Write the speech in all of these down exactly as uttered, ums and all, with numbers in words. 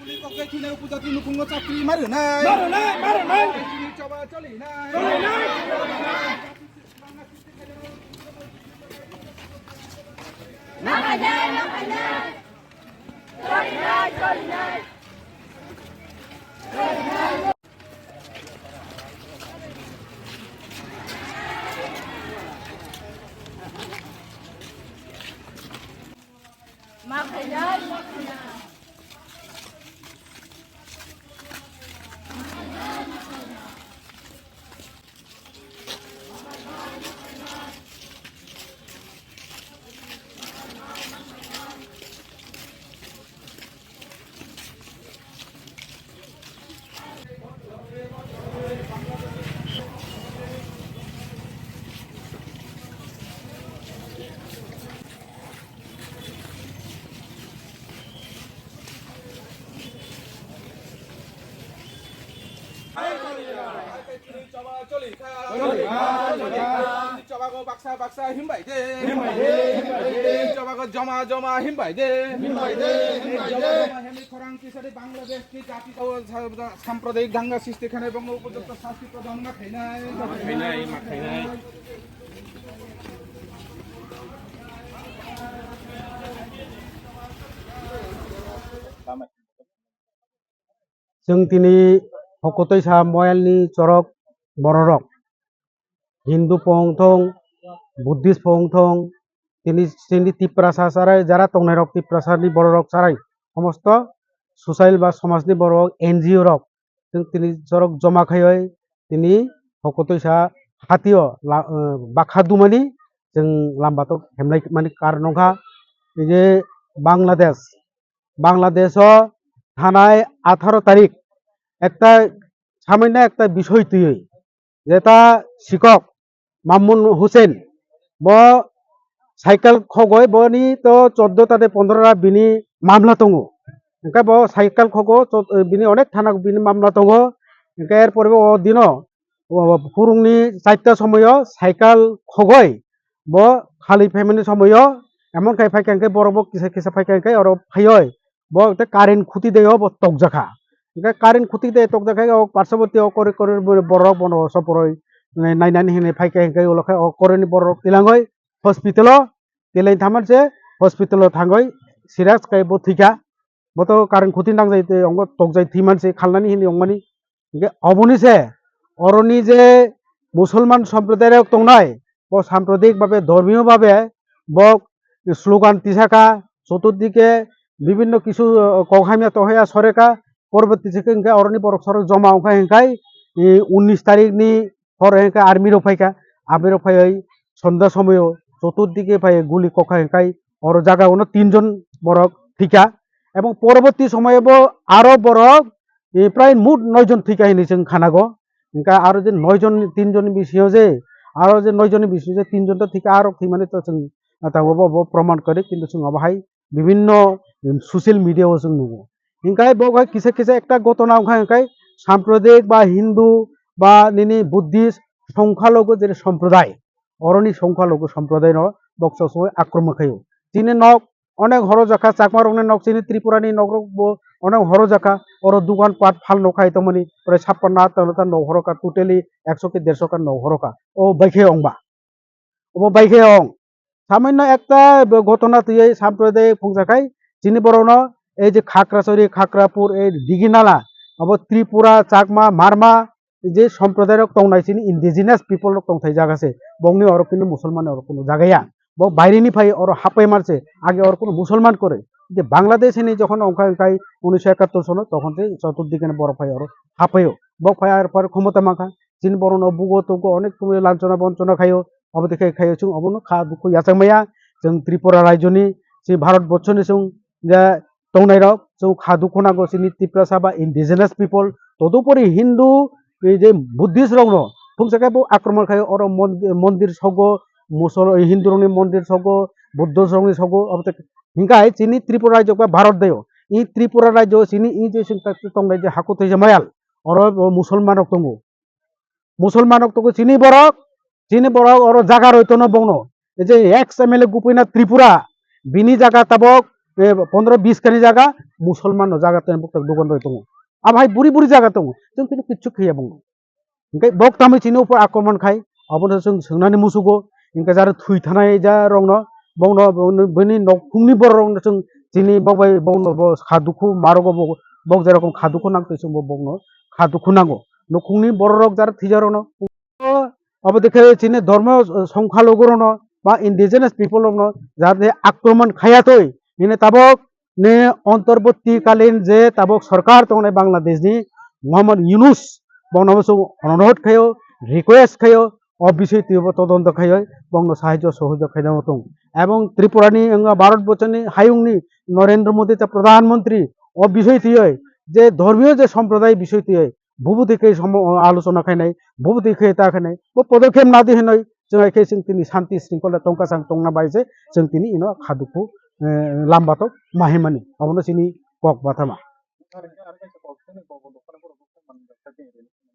Kokjai thwinai upojati nukhungo chakri ma rwnai. Ma rwnai, ma rwnai. Chini choba cholinai. Cholinai. Chobago baksa baksa himbai de. Himbai de, himbai de. Chobago joma joma himbai de. Himbai de, himbai de. Joma joma himbai khorang tisari Bangladesh ni jati o sa-, sa-, sampradayik danga sristi khanai bongno upojukto sasti prodan ma khainai. Ma khainai, ma khainai. Chwng tini Hokotwisa moyalni chorok bororok, Hindu pho wng thung, Buddhist pho wng thung, tini chini Tiprasa chwrai, jara tongnairok Tiprasani bororok chwrai, somosto social ba somajni borok, N G O rok, chwng tini chorok joma khaiwi tini Hokotwisa hatio la-, eh, bakha dumani chwng lamba tok hemlai mani karon wngkha. Tini Bangladesh, Bangladesh o thanai atharo tarik ekta samaino ekta bisoi twiwi, jeta sikok Mamun Hussein, bo cycle khogoi, boni to choddo ta de pondro ra bini mamla tongo. Hingke bo cycle khogo, chod-, bini onek thana bini mamla tongo. Hingke er pore bo o dino, o, o, phurungni charta somoyo cycle khogoi, bo khali phaimani somoyo, emon khai phaikha hingke borok bo kisa kisa phaikha hingke oro phaioi. Bo te current khuti de o bo tokjakha. Hingke current khuti de tokjakha, o parsaboti o kori kori borok bono soporoi nainani hinwi phaikha, hingke ulo khe o koroni borok tilangoi hospital o, tilai thaman se hospital o thangoi serious khe bo thwikha. Bo to current khuti nangjai te ongo tokjai thwiman se khalnani hinwi ongmani. Hingke oboni se oroni je Musulman somprodairok tongnai, bo samprodaik babe, dhormiyo babe, bo slogan tisaka, choturdike bibinno kisu, o, kok hamya tohaya soreka, porborti se hingke oroni borok sorok joma wngkha hingkai, e, unis tarikni horo hingke army rok phaika, army rok phaioi sonda somoyo choturdike phai guli kokha hingkai oro jaga uno tinjon borok thika, ebong porborti somoyo bo aro borok, e, prai mut noi jon thika hinwi chwng khanago. Hingke aro je noi jon, tin jonni bisingo je, aro je noi jonni bisingo je tin jon to thika, aro thwimani to chwng, ah, tabuk bo, bo proman kwrwi, kintu chwng obo hai bibinno, um, social media o chwng nugo. Hingke bo hai kisa kisa ekta gotona wngkha, hingke samprodaik ba Hindu ba nini Buddhist songkhalogo je somprodai, oroni songkhalogo somprodai no bokso songwi akromon khaio. Chini nok onek horo jakha, Chakma rokni nok, chini Tripura ni nok rok bo onek horo jakha, oro dukan pat phal no khai tongmani, prai sappanna atta nok horo kha, totally ekso ki derso kha nok horo kha. O bai khe ong ba? Obo bai khe ong. Samaino ekta bo gotona twiwi samprodaik phungsa khai chini borokno ei je Khakrachari, Khakrapur, ei Diginala, obo Tripura, Chakma, Marma, je somprodai rok tongnai chini indigenous people rok tongthai jaga se, bongni oro kunu Musulman oro kunu jaga ya. Bo baire ni phai oro hapai mar se, age oro kunu Musulman kwrwi. Je Bangladesh ni jokhon ongkhai ongkhai unisho ekattor sono, tokhon se choturdike ni borok phai oro hapai o. Bo phai ar pore khomota mankha, chini borok no bugo togo onek kunu lanchona bonchona khaio, obo de khe khaio chwng obo no kha dukhu yachang maya. Chwng Tripura rajyo ni, chini Bharat borsho ni chwng je tongnai rok, chwng kha dukhu nango chini Tiprasa ba indigenous people, todupori Hindu, ei je Buddhist rok no phungsa khe bo akromon khai oro mon-, mondir sogo, Musol-, Hindu rok ni mondir sogo, Buddhist rok ni sogo, abo te hingkha hai chini Tripura rajyo ba Bharat deo, i Tripura rajyo chini i je sing tak tongnai je haku tei je mayal, oro bo Musulman rok tongo. Musulman rok tongo chini borok, chini borok oro jaga roi tono bongno. Ei je ex M L A Gopinath Tripura, bini jaga tabok eh, pondro bis kani jaga Musulman no jaga tei bukthak dogan roi tongo. Abo hai buri buri jaga tongo. Chwng kino kichu khiya bung. Hingke bok tamoi chini upor akromon khai, abono chwng swngnani musugo, hingke jara thwi thanai ja rokno, bokno, bokno, bini nokhungni borok rokno chwng chini bok bai bokno bo kha dukhu marogo bo, bok jerokom kha dukhu nang twi chwngbo bokno kha dukhu nango. Nokhungni borok rok jara thwija rokno, abo dekhe chini dhormo songkha logo rokno ba indigenous people rokno jara akromon khaya twi, nini tabok ni ontorbortikalin je tabok sorkar tongnai Bangladeshni Mohammad Yunus, bongno bo chwng onurodh khaio, request khaio, o bisoi twi bo todonto khaio, bongno sahajyo sohojogyo khaina tong. Ebong Tripurani wngkha Bharat bochoni hayungni Narendra Modi ta Pradhan Mantri, o bisoi twi je dhormiyo je somproday bisoi twi bubudi khe somo alochona khainai, bubudi khe ta khainai, bo podokhep nadi hinoi chwng hai khe chwng tini shanti shringkhola tongka chang tongna bai se chwng tini ino kha dukhu, eh, lambatok mahimani, abono chini kok bathama.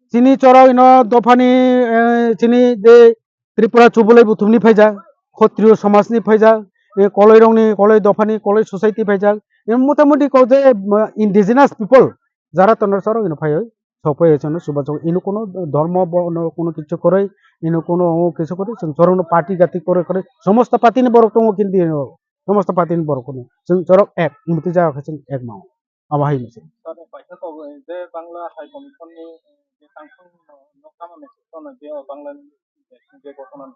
Chini chorok ino dophani, eh, chini je Tripura Chubolai Buthumni phaijak, Khotriyo Somajni phaijak, eh, Koloirokni, Koloi dophani, Koloi society phaijak, eh, motamoti kok je, eh, indigenous people jara tongnai chorok ino phaioi, sokphaioi chwngno chubachu. Ino kuno dhormo bo, no kuno kichu kwrwi, ino kuno kichu kwrwi, chwng chorokno party gati kwrwi kwrwi, somosto party ni borok tongo kintu ino, somosto party ni borok kuno, chwng chorok ek, mutwi jaga khe chwng ek mao. Abo hai se. Sir, paisa to, eh, je Bangla High Commission ni, eh, je tangkhung no, no kama message to no je, oh, Bangla ni je, je gotona.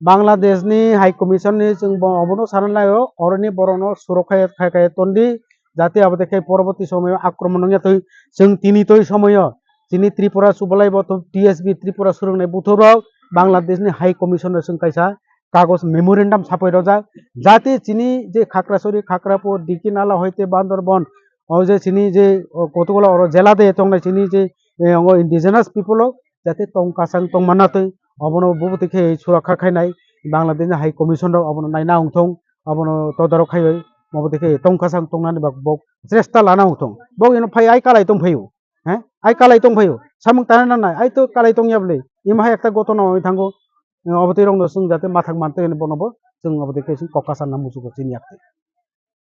Bangladesh ni High Commission ni chwng bo obono sana laio, oroni borokno surok khai, khai, khai tondi, jate abo de khe poroborti somoyo akromon wngya twi, chwng tini twi somoyo, chini Tripura Chubolai Bothum, T S B Tripura surungnai buthu rok, Bangladesh ni High Commission no chwng kaisa kagoj memorandum sapai rojak, jate chini je Khakrasori, Khakrapur, Dikinala hoite Bandarban, o je chini je, o, kotokgola oro jela de tongnai chini je, eh, o indigenous people rok jate tong kasang tong manna twi obono bubutwi khe surakha khainai Bangladesh ni High Commission rok obono naina wngthong, obono todorok khaiwi obo twi khe tong kasang tongnani bak bok chesta lana wngthong. Bok ino phai ai kalai tong phaio. He? Ai kalai tong phaio. Samung tana nangnai. Ai to kalai tong ya bwle. Ima hai ekta gotona oi thango. Obo twi rokno chwng jate mathang mantwi hwnwi bono bo chwng obo twi khe chwng kok kasanna muchugo chini yak twi.